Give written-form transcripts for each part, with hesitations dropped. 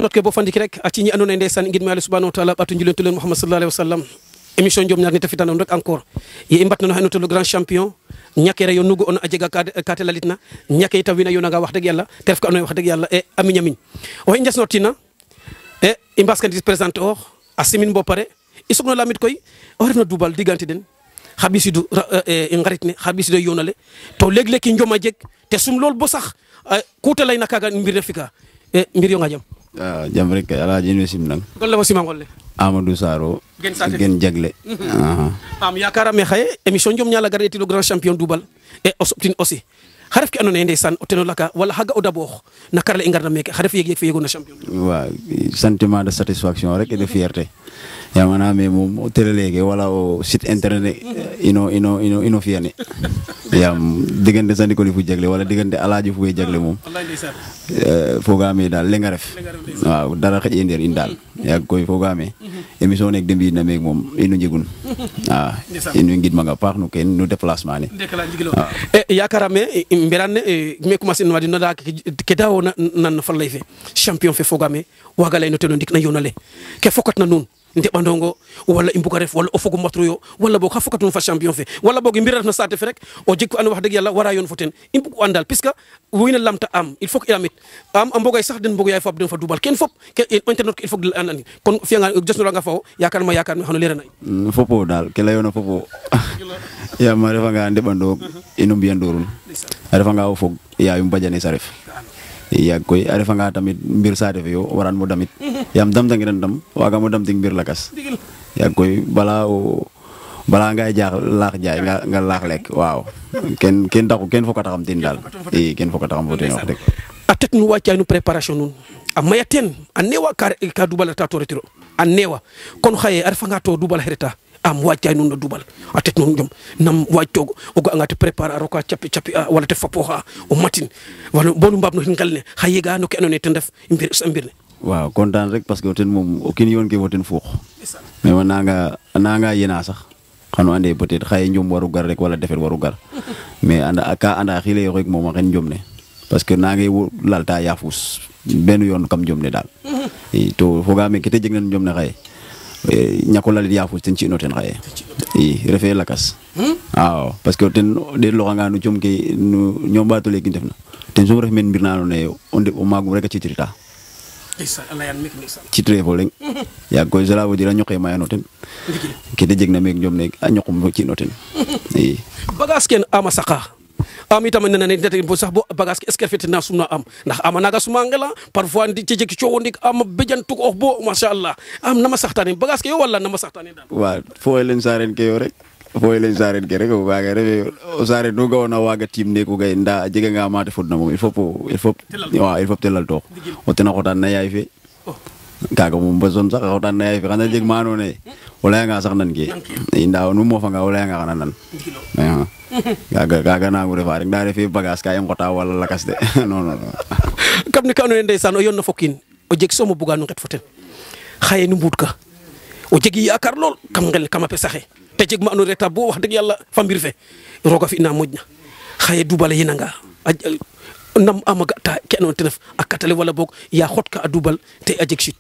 internet ke bo fandik rek a ciñi andona ndeysaan ngid ma Allah subhanahu wa ta'ala batu njulen tulen Muhammad sallallahu alaihi wasallam émission jom ñaar ni tafitan on rek encore ye i mbatna no hanoto le grand champion ñakere yo nugo on a jega ka lalitna ñake tawina yo nga wax deug yalla te ref ko anoy wax deug yalla e ami ñamiñ o i njesnotina e i mbaskandi présenter or a simin bo pare i sogno lamit koy o refna dubal diganti den xabisidu ngarit ne xabisidu yonale to leg leg ki njoma jeg te sum lol bo sax kuta lay na kaga mbir fika mbir yo nga jam jam rek ala jinu sim nang golle wasima golle Amadou Saro gen jagle am yakara me xaye émission jom ñala gareti le grand champion dubal et optin aussi xaref ki andona ndeysaan o teno laka wala haga o dabox na karale i ngarna meke xaref yeg fe yegona champion wa sentiment de satisfaction rek et de fierté yamana me mom télé léegi wala o site internet ino fiyane yam digante sandi ko li fu jagle wala digante alaaji fu jagle mom fogame dal le nga ref waaw dara xej ender in dal yak koy fogame émission nek dembi na meg mom ino jegun ino ngid ma nga pax no ken no déplacement ni yakara me mberane me commencé no wadi no da ke dawo nan fa lay fe champion fe fogame waga lay no teno ndik na yonale ke fokot na nun nde bandongo wala imbuka ref wala o fogu matruyo wala bok xafokatu fa champion fe wala bok mbir ref na sate fe rek o jikko an wax deug yalla wara yon foten imbuko andal puisque wuyna lamta am il faut que ilamit am mbogay sax den mbogay fop den fa dubal ken fop ke internet il faut que anani kon fi nga jessno nga fawo yakar ma xano lera nay fopo dal ke layona fopo ya ma refa nga nde bando ino mbiyandorun refa nga o fog ya yum badiane saref ya koy arefa nga tamit mbir sa def yo waran mo damit yam dam dangiran dam waga mo dam ting mbir lakas ya koy bala nga jaax laax jaay nga laax lek waaw ken taxu ken fokata xam tin dal ken fokata xam boten wax dek atet nu wacca nu préparation nun a mayaten a newa ka dubal ta to retiro a newa kon xaye arefa nga to dubal hereta am wacca nun no dubal atet nun jom nam wacco o go ngati préparer aro ka chapi wala te fapo ha o matin wala bonu mbab no ngalne xayega no ke anone te def mbir ne waaw kontaan rek parce que ten mom o kin yon ke woten fukh mais nanga yena sax xanu ande peut être xaye njom waru gar rek wala defet waru gar mais anda xile rek mom xen njom ne parce que nangay lalta yafus ben yon kam njom ne dal to foga me kete jegna njom ne xaye ñako lalit yafus ten ci noten xaye refe lakas waaw parce que ten de lo nga nu jom ke nu ñom bato legi defna ten so ref men mbir na no ne onde o magum rek ci trita ci tré fo leng ya ko jala wo dira ñoké mayano ten ke de jegna meg ñom ne a ñokum ci noten bagas ken ama saqa am itam nana ne tete bo sax bo bagas est ce que fete na sumna am ndax ama naga suma ngela parfois ndi ci jeki ciowo ndik am bejan tuk of bo masha Allah am nama saxtane bagas ke yo wala nama saxtane dal wa fo len saren ke yo rek foy len saren ke rek o waga refe o sare do gawna waga timne ko gay nda jega nga mate fodna mom il faut telal to o tena xotan na yaay fe kaga mom beson sax xotan na yaay fe xana jeg mano ne wala nga sax nan ke nda nu mo fa nga wala nga xana nan kaga na ngu refa rek da refe bagage ka yam xota wala lakas de non kam ni kanu ndeysan o yon na fokin o jeg somo buga nu xet foten xaye nu mbut ka o jegi yakar lol kam ngel kam pe saxe te jeg ma anu reta bo wax deug yalla fa mbir fe roga fi na modna xaye dubal yinanga nam amaga ta ke non tenef akatale wala bok ya xotka a dubal te a jeg chute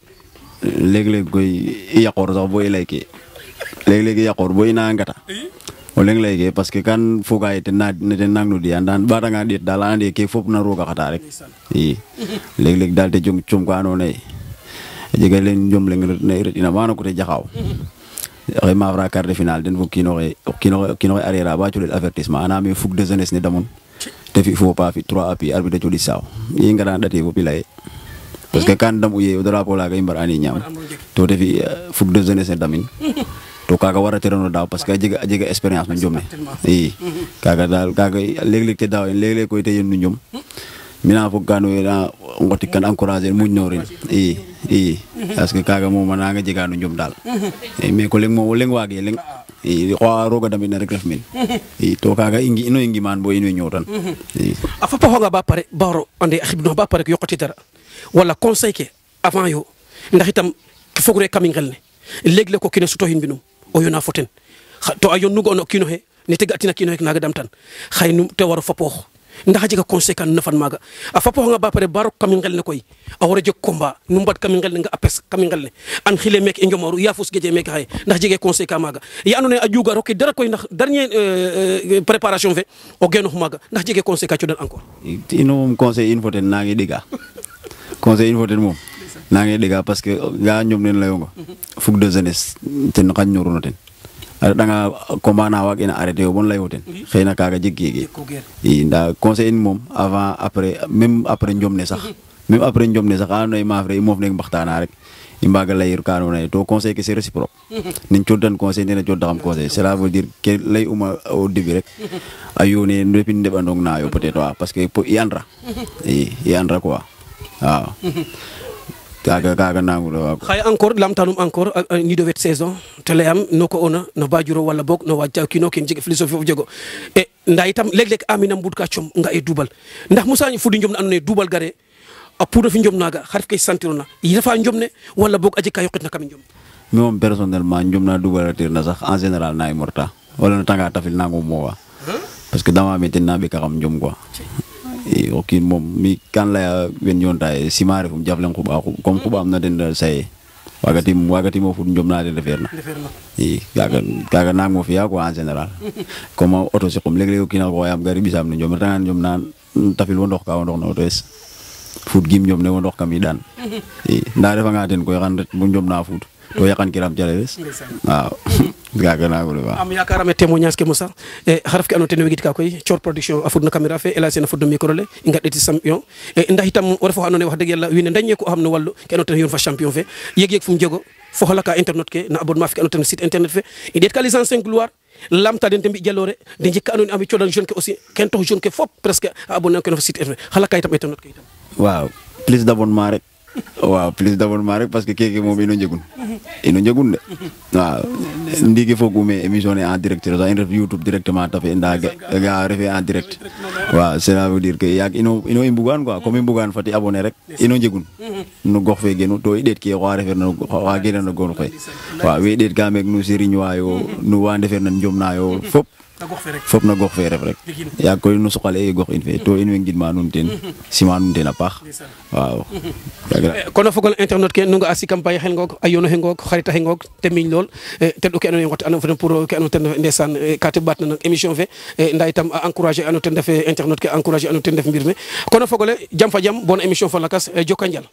leg koy yaqor sax boy layke leg yaqor boy na ngata o leng layke parce que kan fogaay te na ne nangnu di andan ba nga dit dal ande ke fop na roga xata rek leg dal te jom ko anone jega len jom leng ne retina mana ko te jaxaw ay ma vra quart de finale den fo kino arrière ba tulel avertissement ana me fuk de jeunesse ne damon te fi faut pas fi 3 appui arbitre to di saw yi nga dan dati fo pilay parce que kan dam uye drapeau la ga imbar ani ñam to te fi fuk de jeunesse ne damin to kaga wara terano daw parce que jega expérience no jomne kaga dal kaga leg te daw leg ko te yenu ñom mina fo ganu na ngoti kan encourager mu ñorin parce que kaga mo mana nga jega no ñom dal mais ko leng wage leng ko roga damit na rek def min to kaga ingi man bo ino ñotan a fa nga ba pare baro ande xibno ba pare ko yokati dara wala conseil ke avant yo ndax itam fogre kamin gelne legle ko kine suto hinbinum o yona foten to ayon nugo no kino he ne tegatina kino he naga damtan xaynu te waro fapox ndax jega conseil kan nafan maga a fapo nga ba pare barok kam ngel ne koy a wara jeg combat nu mbat kam ngel ne nga apes kam ngel ne an xile mek e njomoru ya fus geje mek xaye ndax jege conseil ka maga ya andone a juga roki dara koy ndax dernier préparation fe o genox maga ndax jege conseil ka codan encore ino moom conseil in foten nangi diga conseil in foten moom nangi diga parce que ga ñom nen layonga fuk de jeunesse ten xañ ñoruno ten a danga combat na waag ina arrêté yo bon layo ten xeyna kaga jeg kege i nda conseil in moom avant après même après njom ne sax ando naye maaf re i moof nek mbaxtana rek i mbaga leyir ka ando naye to conseil ke c'est réciproque nin coodan conseil nene coodaxam conseil cela veut dire ke ley uma au début rek a yone repin ndeɓandong na yo peut être wa parce que i andra i andra quoi waaw kaga nangulo wa xaye encore lamtanum encore ni de wet saison te leyam noko ona no bajuro wala bok no wajja kino ken jege philosophie of jego e nda itam leg amina mbud ka com nga e dubal ndax musañi fudi njom na andone dubal gare a puudo fi njom naga xarif kay sentiruna yifa njom ne wala bok aji ka yoqit na kam njom mi moom personnellement njom na dubalatir na sax en général na morta wala na tanga tafil nangu mowa parce que dama meten na be ka xam njom quoi okin moom mi kan laya wen yonta simare fum jaflen xuba comme xuba am na den saye wagati mo fut njom na den referna kaga nango fiya quoi en général comme auto si comme leg-leg kina ko yam gari bisam no njom tan njom na tafil wo ndox ka wo ndox no auto es fut gim njom ne wo ndox kam yi dan nda refa nga den koy xan ret bu njom na fut to yakan kiram jales waaw gaga na gulu am yakarame témoignage ke musa e haraf ke anote no wegit ka koy Thior production a fudna caméra fe ela sena fudno micro le i ngadeti champion e ndax itam o refo andone wax deug yalla wine dañe ko xamno wallu ke anote yon fa champion fe yeg fum jego fo halaka internet ke na abonnement fi ke anote site internet fe e det ka licence 5 gloire lamta den tembi jallore de jikka andone ami ciodan jeune ke aussi ken to jeune ke fop presque abonné ko no site internet halaka itam internet ke itam waaw plus d'abonnement rek waaw plus d'abonnement rek parce que keke moom ino njegun de waaw ndiki fogume émission ne en direct ça en YouTube directement tafe ga refe en direct waaw cela veut dire que yak ino imbugan quoi comme imbugan fati abonné rek ino njegun no gox fe genu to i det ke wa refer no wa gena no gon fe waaw we det ga mek no serigne wayo no wa ndefer na njom na yo fop na gox fe ref rek yaa koy no soxale gox in fe to in way ngidma nuun ten sima nuun ten a paax waaw kono fogol internet ke nu nga asi campagne xel ngok a yono xe ngok xarita xe ngok te miñ lool te do ke ando ngot ando pour ke ando ten ndesan ka te bat na émission fe nda itam a encourager ando ten def internet ke encourager ando ten def mbir me kono fogole jam fa jam bonne émission fa lakas jokanjal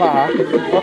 okay.